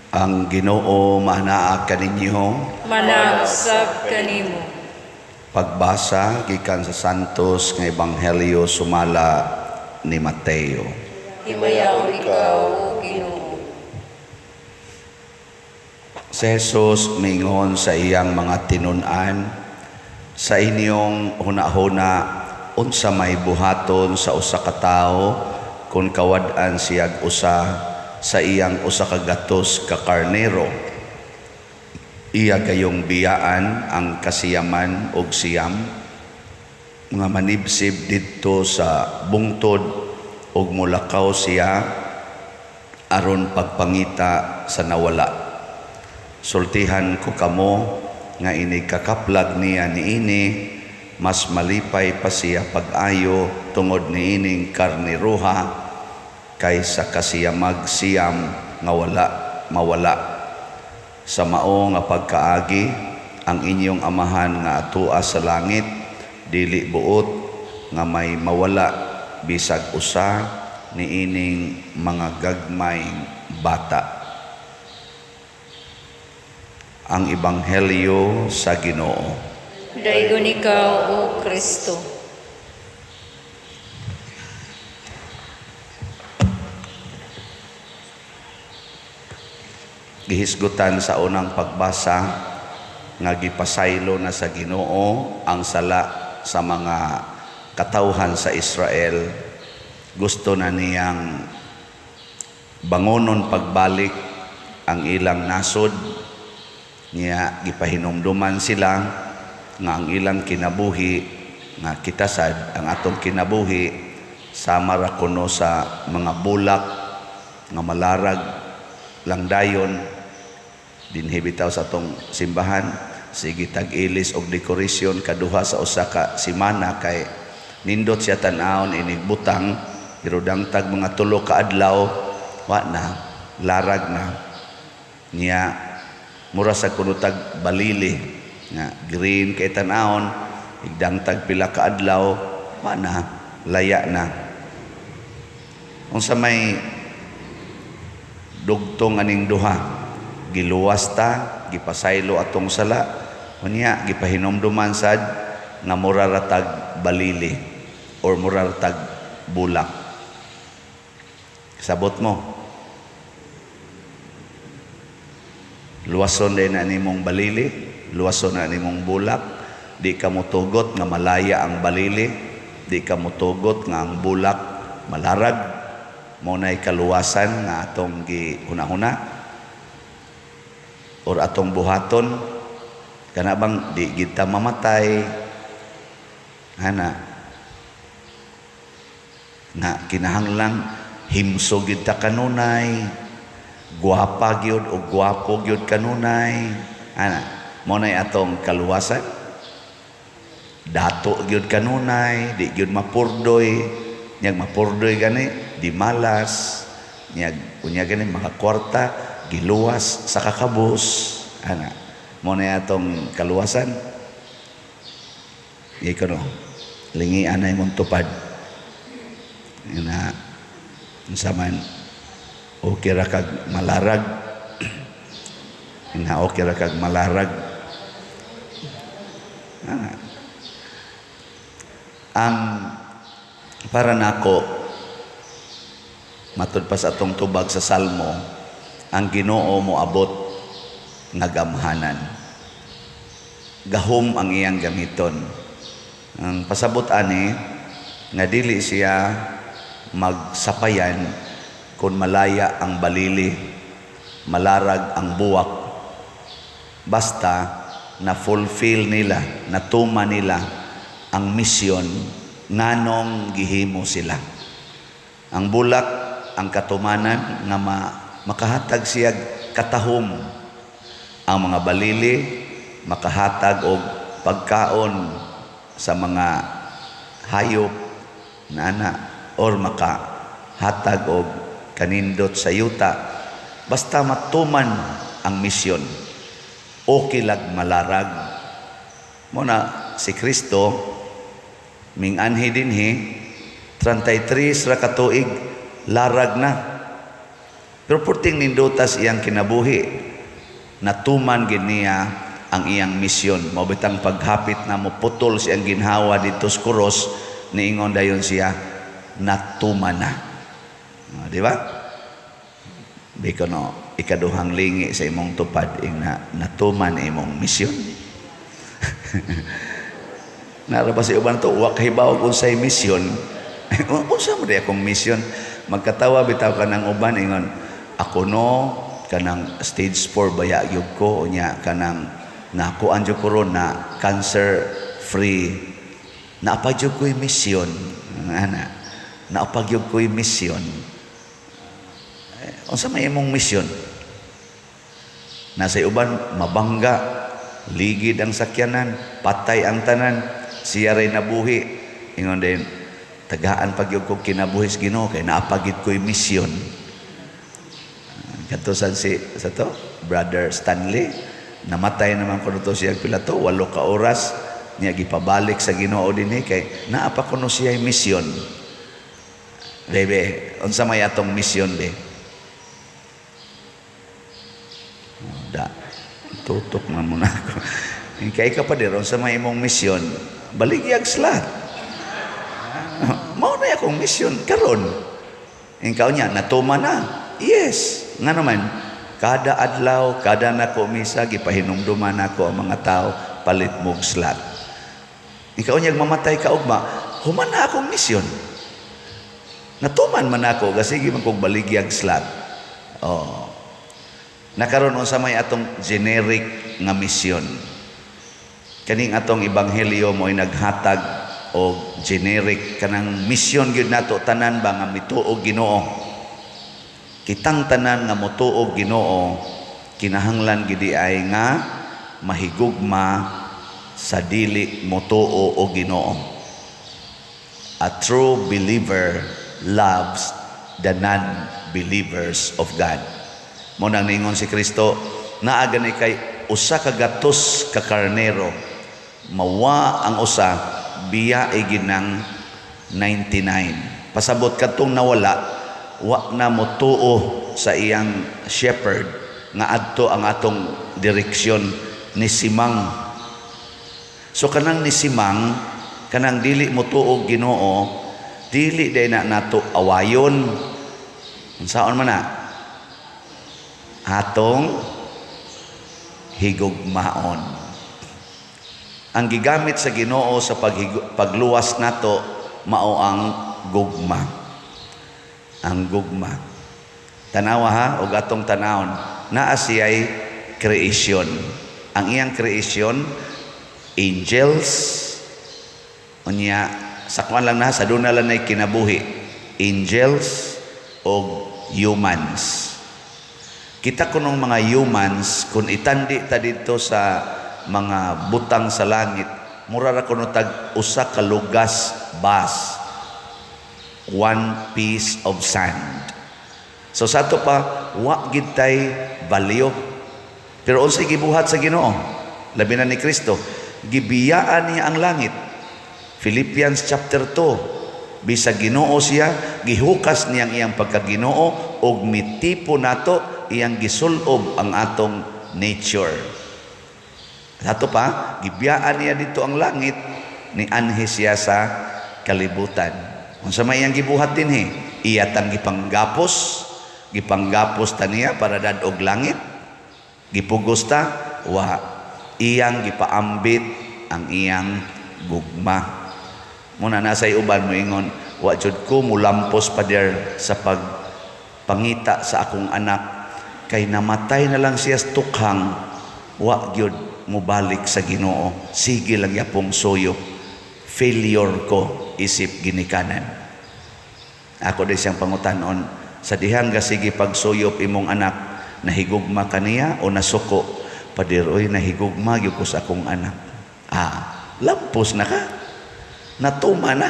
Ang Ginoo maanaa kaninyo. Manaa usab kanimo. Pagbasa gikan sa Santos nga Ebanghelyo sumala ni Mateo. Himayaon ikaw, O Ginoo. Si Jesus mingon sa iyang mga tinun-an, "Sa inyong hunahuna, unsa may buhaton sa usa ka tawo kung kawad-an siyag usa sa iyang 100 ka karnero? Iya gayong biyaan ang 99 nga manibsib didto sa bungtod ug mulakaw siya aron pagpangita sa nawala. Sultihan ko kamo nga inig kakaplag niya niini, mas malipay pa siya pag-ayo tungod niining karneroha kaysa 99 nga wala mawala. Sa mao nga pagkaagi, ang inyong Amahan nga atua sa langit dili buot nga may mawala bisag usa niining mga gagmay bata." Ang Ebanghelyo sa Ginoo. Daygon ikaw, O Kristo. Gihisgutan sa unang pagbasa nga gipasaylo na sa Ginoo ang sala sa mga katawhan sa Israel. Gusto na niyang bangonon pagbalik ang ilang nasod. Niya gipahinumduman sila nga ang ilang kinabuhi, nga kitasad ang atong kinabuhi sama ra kuno sa mga bulak nga malarag lang dayon. Dinhi bitaw sa atong simbahan, sige tag-ilis og dekorasyon kaduha sa usa ka semana kay nindot siya tan-awon inig butang, pero dangtag mga 3 ka adlaw wa na, larag na. Niya mura sa kuno tag balili nga green kay tan-awon, igdangtag pila ka adlaw wa na, laya na. Unsa may dugtong aning duha, giluwas ta, gipasaylo atong sala, unya gipahinumduman sad nga mura ra tag balili or mura ra tag bulak. Sabot mo, luwason din na nimong balili, luwason na nimong bulak. Di ka motugot nga malaya ang balili, di ka motugot nga ang bulak malarag. Mo nay kaluwasan nga atong gihunahuna or atong buhaton. Kana bang di gid ta mamatay ana nga kinahanglan himso gid ta kanunay, guwapa gyud o guwapo gyud kanunay ana, mo nay atong kaluwasan. Dato gyud kanunay, di gyud mapurdoy. Nyag mapurdoy gani di malas, nyag unya gani mga kwarta giluwas sa kakabus ana, mo nay atong kaluwasan. Iko no, lingi anay mong tupad na unsa man, okay ra kag malarag. Na okay ra kag malarag. Ana. Ang para nako, matud pa sa atong tubag sa Salmo, ang Ginoo moabot nga gamhanan. Gahom ang iyang gamiton. Ang pasabot ani nga dili siya magsapayan kung malaya ang balili, malarag ang buwak, basta na fulfill nila, natuma nila ang misyon nganong gihimo sila. Ang bulak, ang katumanan nga makahatag siya katahom. Ang mga balili makahatag og pagkaon sa mga hayop na ana, or makahatag og kanindot sa yuta. Basta matuman ang misyon, okay lag malarag. Muna si Kristo ming-anhi dinhi 33 ra ka tuig, larag na. Pero purting nindutas iyang kinabuhi, natuman gid niya ang iyang misyon. Mao bitang paghapit na mo putol siyang ginhawa dito sa krus, niingon dayon siya, "Natuman na." Ah, di ba? Biko no, ikaduhang lingi sa imong tupad, ing na, natuman imong misyon. Nara ba si uban to, wa kahibaw kung unsay misyon. Unsa mo di akong misyon? Magkatawa bitaw ka ng uban, ingon, ako no, kanang stage 4 baya gyud ko, unya kanang nakuan jud ko ron na cancer free. Naa pa jud ko'y misyon. Ana, naa pa gyud ko'y misyon. Eh, unsa may imong misyon? Nasa uban mabangga, ligid ang sakyanan, patay ang tanan, siya ray nabuhi. Ingon din, tagaan pag gyud kog kinabuhi sa Ginoo kay naa pa gyud ko'y misyon. Kadto sad si sa to, Brother Stanley, namatay naman kuno to siya pila to, 8 ka oras niya gipabalik sa Ginoo dinhi kay naa pa kuno siya misyon. Bebe, unsa may atong misyon be? Oh, da. Tutok man muna ako. Kay ka pa dir, unsa may imong misyon? Baligyag slot. Mao na akong misyon karon. Ikaw niya, natuma na. Yes. Nga naman, kada adlaw, kada nako misa, gipahinumduman nako ang mga tao, palit mog slot. Ikaw niya, mamatay ka ugma, human na akong misyon. Natuman man ako, kasi man kog baligyag slot. Oh. Nakaroon unsa may atong generic nga misyon. Kaning atong ebanghelyo mo'y naghatag og generic kanang misyon gyud nato tanan ba nga mituo Ginoo. Kitang tanan nga motuo Ginoo kinahanglan gid ay nga mahigugma sa dili motuo og Ginoo. A true believer loves the non-believers of God. Mao nang ningon si Kristo, naa gani kay usa ka gatos ka karnero, mawa ang usa, biya ginang 99. Pasabot kadtong nawala, wa na motuo sa iyang shepherd nga adto ang atong direksyon ni Simang. So kanang ni Simang, kanang dili motuo Ginoo, dili day na nato awayon. Unsaon man na? Atong higugmaon. Ang gigamit sa Ginoo sa pagluwas nato mao ang gugma. Ang gugma. Tanawa ha, og atong tanawon, naa siya'y creation. Ang iyang creation, angels, unya sa kuan lang na, sa duna lang nay kinabuhi, angels og humans. Kita kunong mga humans, kung itandi ta dito sa mga butang sa langit, mura ra kuno tag usa ka lugas bas, one piece of sand. So sa ato pa, wa gid tay value. Pero unsay gibuhat sa Ginoo, labi na ni Kristo, gibiyaan niya ang langit. Philippians chapter 2, bisag Ginoo siya, gihukas niya ang iyang pagkaginoo ug mitipo nato, iyang gisulob ang atong nature. Sa ato pa, gibiyaan niya dito ang langit, ni anhi siya sa kalibutan. Unsa may iyang gibuhat dinhi? Iya tang gipanggapos, gipanggapos ta niya para dad-og langit. Gipugos ta, wa, iyang gipaambit ang iyang gugma. Muna nasa uban moingon, "Wa jud ko mulampos, pader, sa pagpangita sa akong anak kay namatay na lang siya sa tukhang, wa gyud mobalik sa Ginoo, sige lang yapong suyop, failure ko isip ginikanan." Ako di siyang pangutanon, sa dihang gasige pagsuyop imong anak, nahigugma kaniya o nasuko? "Pader oy, nahigugma gyud ko sa akong anak." Ah, lampos na ka, natuma na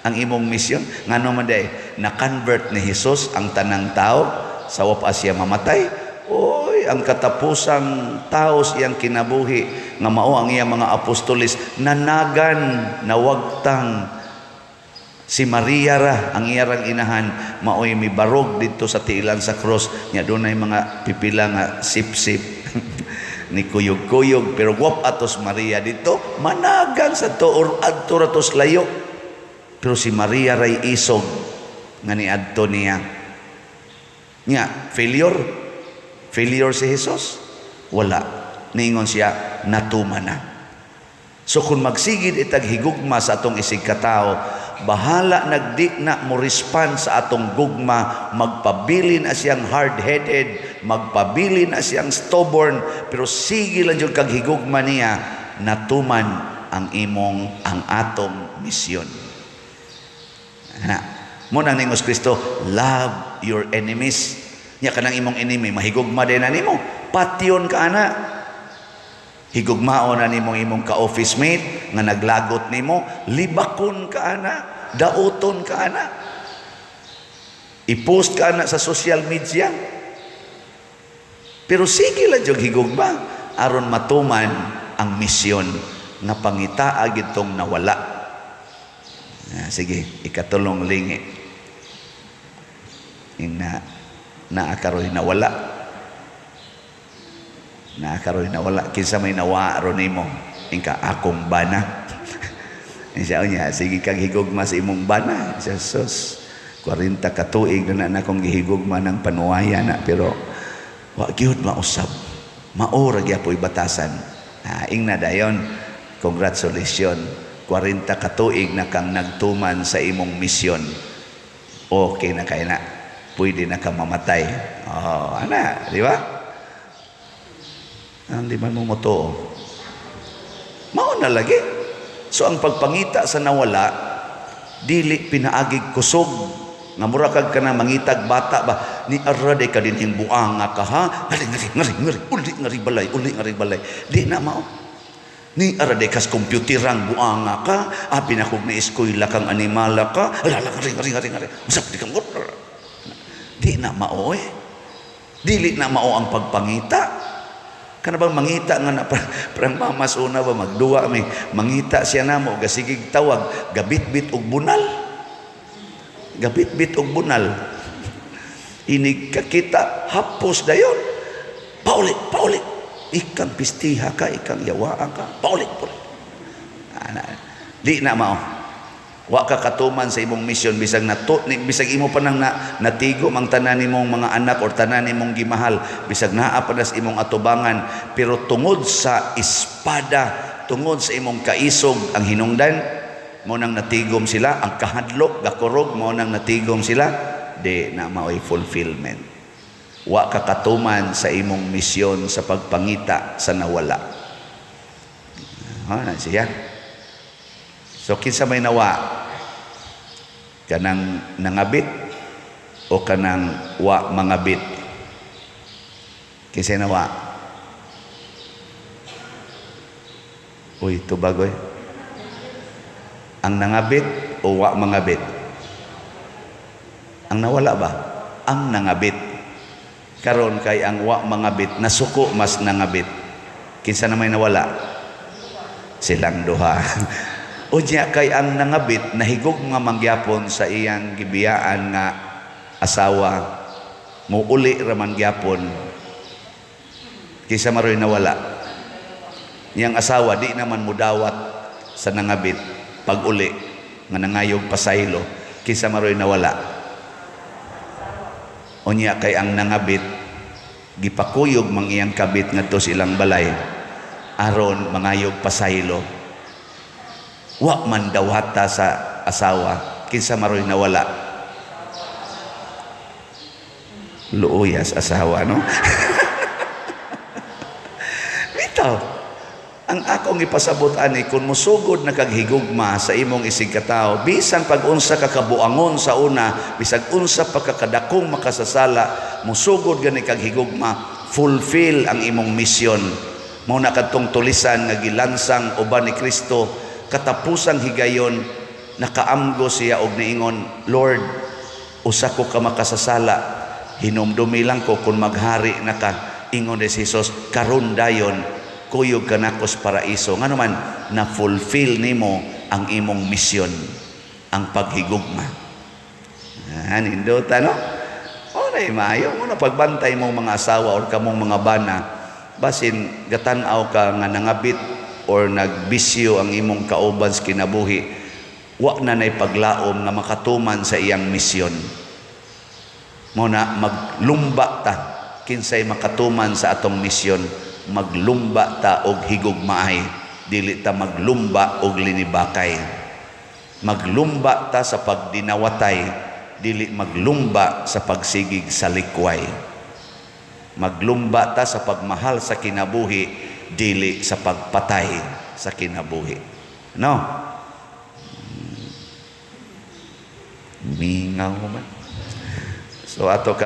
ang imong misyon. Ngano man day na-convert ni Jesus ang tanang tao sa wa pa siya mamatay? Oy, ang katapusang tao sa iyang kinabuhi nga mao ang iyang mga apostoles, nanagan, nawagtang. Si Maria ra ang iyarang inahan, maoy mibarog didto sa tiilan sa cross nya. Dunay mga pipila nga sip-sip ni kuyog-kuyog, pero wap atos Maria dito managan sa to or adto ra tos layo, pero si Maria ray isog nga niadto niya. Nya failure, failure si Jesus? Wala. Niingon siya, "Natuman na." So kung magsigid itag higugma sa atong isig katao, bahala nagdi na mo respond sa atong gugma, magpabilin na siyang hard-headed, magpabilin na siyang stubborn, pero sige lang jud kag higugma niya, natuman ang imong, ang atong misyon. Ana, mo nang ningos Kristo, "Love your enemies." Nya kanang imong enemy, mahigugma din na nimo. Patyon ka ana. Higugmaon na nimong imong ka-office mate nga naglagot nimo, libakon ka ana, dauton ka ana. I-post ka ana sa social media. Pero sige lang jud higugma aron matuman ang misyon nga pangitaa gitong nawala. Ah, sige, ikatulong lingi. Ina naa karoy nawala. Naa karoy nawala. Kinsa may nawa ron nimo? Ingka akong bana. Siya niya, sige kag higugma sa imong bana. Siya, sus, 40 ka tuig na na akong gihigugma ng panuwaya na, pero wa gyud mausab. Mao ra gyapoy batasan. Ah, ingna dayon. Congratulations. 40 ka tuig na kang nagtuman sa imong misyon. Okay na kay na. Pwede na kang mamatay. Oh, ana, di ba? Ang di man mo motuo. Mao na lagi. So ang pagpangita sa nawala, dili pinaagig kusog nga mura kag kanang mangitag bata ba, ni arra day ka dinhing buanga ka, ha, ngari ngari ngari ngari, uli ngari balay, uli ngari balay. Di na mao. Ni ara day kas computerang buanga ka, abi na kog na eskwela kang animala ka, ala ngari ngari ngari ngari, usap di kang. Di na mao eh. Dili na mao ang pagpangita. Kana bang mangita nga na parang mamas una ba, magduwa mi, mangita siya namo, gasigig tawag, gabitbit og bunal, gabitbit og bunal. Inig kakita, hapos dayon, pauli pauli, ikang pistiha ka, ikang yawaan ka, pauli pauli. Ana, di na mao. Wa ka katuman sa imong misyon bisag nato ni, bisag imo pa nang na, natigo mang tanan nimong mga anak or tanan nimong gimahal, bisag naa pa nas imong atubangan, pero tungod sa espada, tungod sa imong kaisog, ang hinungdan mo nang natigom sila, ang kahadlok gakurog mo nang natigom sila, di na maoy fulfillment. Wa ka katuman sa imong misyon sa pagpangita sa nawala. Ha na siya. So kinsa may nawa? Kanang nangabit o kanang wa mangabit? Kinsa nawa? Uy, tubagoy. Ang nangabit o wa mangabit? Ang nawala ba? Ang nangabit. Karon kay ang wa mangabit nasuko mas nangabit. Kinsa na may nawala? Silang duha. Unya kay ang nangabit nahigog nga mangyapon sa iyang gibiyaan nga asawa, muuli ra man gyapon. Kinsa maroy nawala? Niyang asawa di naman mudawat sa nangabit pag uli nga nangayog pasaylo. Kinsa maroy nawala? Unya kay ang nangabit gipakuyog mang iyang kabit ngadto sa ilang balay aron mangayog pasaylo, wa man dawata sa asawa. Kinsa maroy nawala? Luuyas asawa, no? Bitaw, ang akong ipasabot ani, kung musugod na kag higugma sa imong isig katawo, bisan pag unsa ka kabuangon sa una, bisag unsa pa ka kadakong makasasala, musugod gani kag higugma, fulfill ang imong misyon. Mao na kadtong tulisan nga gilansang uban ni Kristo, katapusang higayon nakaamgo siya og niingon, "Lord, usa ko ka makasasala, hinumdumi lang ko kung maghari na ka." Ingon ni Jesus, "Karon dayon kuyog ka nako sa paraiso." Ngano man na fulfill nimo ang imong misyon. Ang paghigugma. Ah, nindota, no? O na maayo mo na pagbantay mong mga asawa or kamong mga bana, basin gatan-aw ka nga nangabit or nagbisyo ang imong kauban sa kinabuhi, wa na nay paglaom nga makatuman sa iyang misyon. Mo na maglumba ta kinsay makatuman sa atong misyon, maglumba ta og higugmaay, dili ta maglumba og linibakay. Maglumba ta sa pagdinawatay, dili maglumba sa pagsigig sa likway. Maglumba ta sa pagmahal sa kinabuhi, dili sa pagpatay sa kinabuhi. No? Mingaw man. So ato ka